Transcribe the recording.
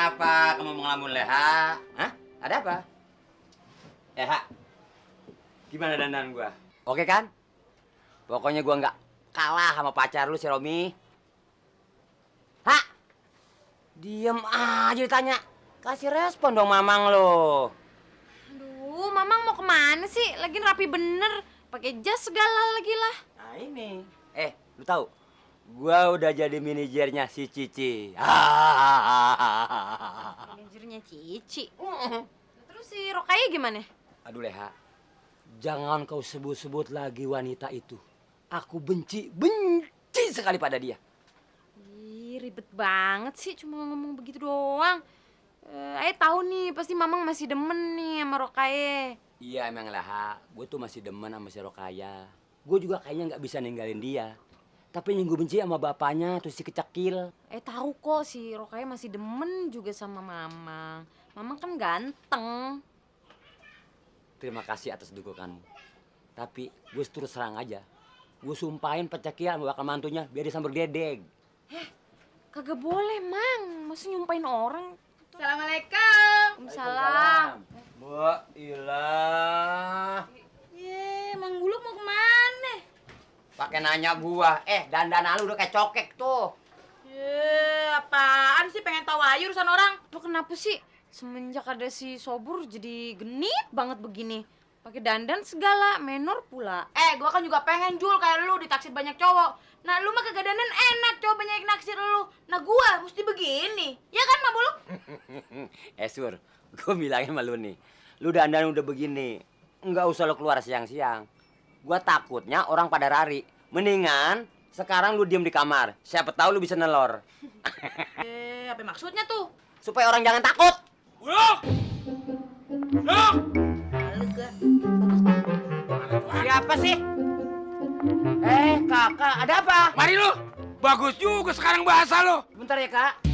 Kenapa kamu ngelamun, Leha? Hah? Ada apa? Leha, gimana dandan gua? Oke kan? Pokoknya gua nggak kalah sama pacar lu si Romi. Hah? Diem aja ditanya. Kasih respon dong mamang lo. Aduh, Mamang mau kemana sih? Lagian rapi bener. Pakai jas segala lagi lah. Nah ini. Lu tahu? Gua udah jadi manajernya si Cici. Manajernya Cici. Terus si Rokaya gimana? Aduh Leha, jangan kau sebut-sebut lagi wanita itu. Aku benci sekali pada dia. Ih, ribet banget sih cuma ngomong begitu doang. Tahu nih, pasti Mamang masih demen nih sama Rokaya. Iya emang Leha, gue tuh masih demen sama si Rokaya. Gue juga kayaknya nggak bisa ninggalin dia. Tapi yang gue benci sama bapaknya tuh si kecekil. Tahu kok si Rokaya masih demen juga sama Mamang. Mamang kan ganteng. Terima kasih atas dukunganmu. Tapi gue terus serang aja. Gue sumpahin pecekil sama bakal mantunya biar dia sambar dedeg. Kagak boleh, Mang. Masa nyumpain orang? Assalamualaikum. Waalaikumsalam. Bu, ilah. Ye, Mang Buluk mau kemana? Pakai nanya gua. Dandan lu udah kayak cokek tuh. Ye, apaan sih pengen tahu aja urusan orang? Lo kenapa sih semenjak ada si Sobur jadi genit banget begini? Pakai dandan segala, menor pula. Gua kan juga pengen Jul kayak lu ditaksir banyak cowok. Nah, lu mah kagak dandan enak, cowok banyak yang naksir lu. Nah, gua mesti begini. Ya kan, Mang Buluk? Sur, gua bilangin sama lu nih. Lu dandan udah begini, nggak usah lu keluar siang-siang. Gua takutnya orang pada lari. Mendingan sekarang lu diem di kamar. Siapa tahu lu bisa nelor. Apa maksudnya tuh? Supaya orang jangan takut. Buluk! Buluk! Siapa sih? Kakak, ada apa? Mari lu! Bagus juga sekarang bahasa lu. Bentar ya, Kak.